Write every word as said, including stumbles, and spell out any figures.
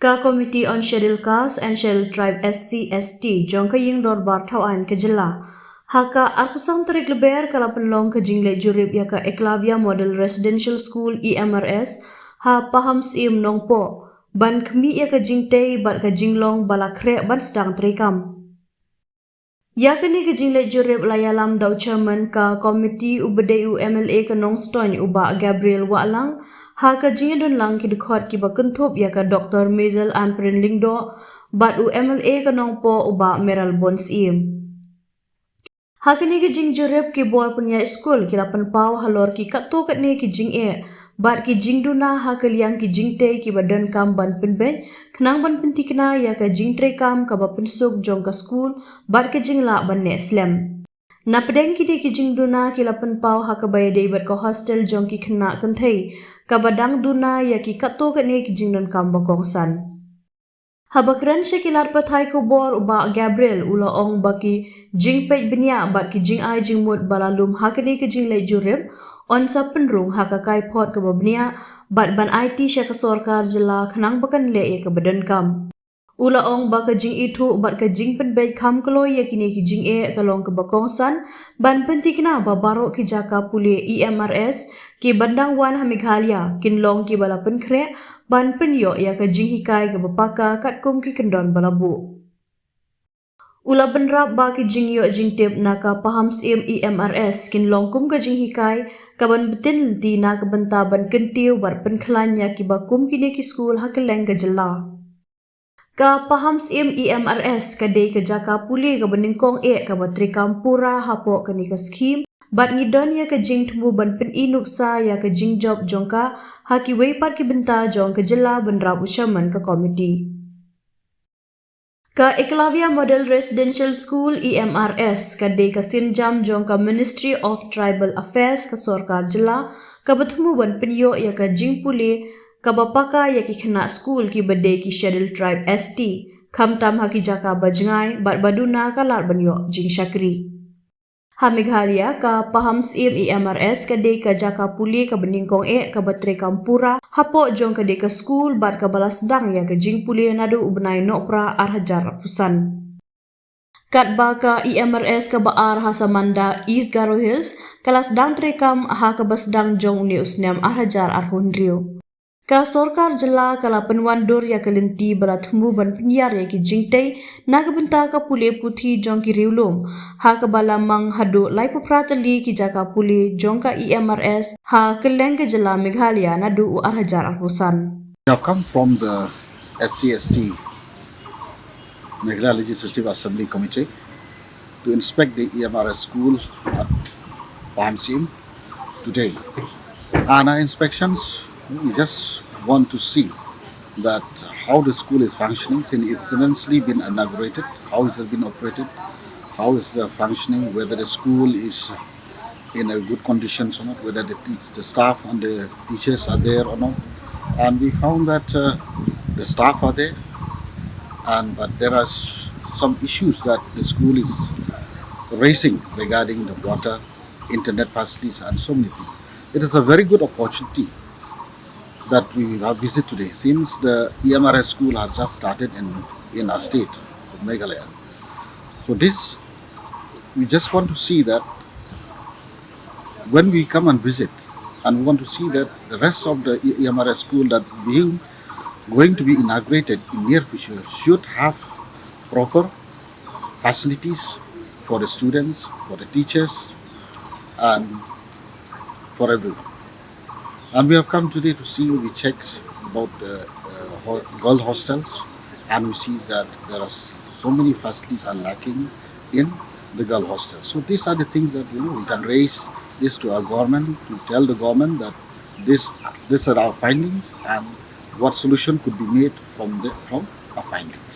Ka Committee on Scheduled Caste and Scheduled Tribe, S C S T, jong ka Ïing Dorbar Thawaiñ ka Jylla, ha ka arphew san tarik Lber ka la pynlong ka jingleit jurip ïa ka Eklavya Model Residential School, E M R S, ha Pahamsyiem, Nongpoh, ban khmih ïa ka jingtei bad ka jinglong ba la khreh ban sdang treikam. Ïa kane ka jingleit jurip la ïalam da u Chairman ka Committee uba dei u M L A ka Nongstoiñ, u Bah Gabriel Wahlang, ha ka jingïadonlang ki dkhot kiba kynthup ïa ka Doctor Maisel Ann Prin Lyngdoh bad u M L A ka Nongpoh, u Bah Mayralborn Syiem. Ha kane ka jingjurip, ki bor pynïaid skul ki la pynpaw halor ki katto katne ki jingeh bad ki jingduna ha ka liang ki jingtei kiba donkam ban pynbeit, khnang ban pynthikna ïa ka jingtreikam kaba pynsuk jong ka skul bad ka jinglah ban neh slem. Napdeng kine ki jingduna, ki la pynpaw ha kaba ïadei bad ka hostel jong ki khynnah kynthei, kaba dang duna ïa ki katto katne ki jingdonkam ba kongsan. Haba kren sha ki lad pathai khubor, u Bah Gabriel u la ong ba ki jingpeit bniah bad ki jingai jingmut ba la lum ha kane ka jingleit jurip yn sa pynrung ha ka kaiphod kaba bniah bad ban aiti sha ka sorkar jylla khnang ba kan leh ïa kaba donkam. U la ong ba ka jingithuh bad ka jingpynbeit kham kloi ïa kine ki jingeh ka long kaba kongsan ban pynthikna ba baroh ki jaka pule E M R S kiban dang wan ha Meghalaya kin long kiba la pynkhreh ban pynïoh ïa ka jinghikai kaba paka katkum ki kyndon ba la buh. U la bynrap ba ki jingïoh jingtip na ka Pahamsyiem E M R S kin long kum ka jinghikai kaban btin lynti na ka bynta ban kyntiew bad pynkhlaiñ ïa kiba kum kine ki skul ha kylleng ka jylla. Ka Pahamsyiem E M R S ka dei ka jaka pule kaba nyngkong eh kaba treikam pura hapoh kane ka skhim, bad ngi don ïa ka jingthmu ban pyni nuksa ïa ka jingjop jong ka ha kiwei pat ki bynta jong ka jylla, bynrap u Chairman ka Committee. Ka Eklavya Model Residential School, E M R S, ka dei ka sienjam jong ka Ministry of Tribal Affairs ka sorkar jylla, kaba thmu ban pynïoh ïa ka jingpule kaba paka ïa ki khynnah skul kiba dei ki Scheduled Tribe, S T, khamtam ha ki jaka ba jngai bad ba duna ka lad ban ïoh jingshakri. Ha Meghalaya, ka Pahamsyiem E M R S ka dei ka jaka pule kaba nyngkong eh kaba treikam pura hapoh jong ka dei ka skul bad kaba la sdang ïa ka jingpule naduh u bnai Nohprah ar hajar arphew san. Katba ka E M R S kaba ar ha Samanda, East Garo Hills, ka la sdang treikam ha kaba sdang jong une u snem ar hajar arphew hynriew. Ka sorkar jylla ka la pynwandur ïa ka lynti ba la thmu ban pynïar ïa ki jingtei na ka bynta ka pule puthi jong ki riewlum, ha kaba la mang haduh laiphew phra tylli ki jaka pule jong ka E M R S ha kylleng ka jylla Meghalaya naduh u ar hajar arphew san. We have come from the S C S T, Meghalaya Legislative Assembly Committee, to inspect the E M R S school at Pahamsyiem today. And our inspections, we just want to see that how the school is functioning since it's recently been inaugurated, how it has been operated, how is the functioning, whether the school is in a good conditions or not, whether the, te- the staff and the teachers are there or not. And we found that uh, the staff are there, and but there are s- some issues that the school is raising regarding the water, internet facilities, and so many things. It is a very good opportunity that we have visit today, since the E M R S school has just started in, in our state of Meghalaya. So this, we just want to see that when we come and visit, and we want to see that the rest of the E- EMRS school that being going to be inaugurated in near future should have proper facilities for the students, for the teachers, and for everyone. And we have come today to see, we checked about the uh, ho- girl hostels, and we see that there are so many facilities are lacking in the girl hostels. So these are the things that, you know, we can raise this to our government, to tell the government that this these are our findings and what solution could be made from the from our findings.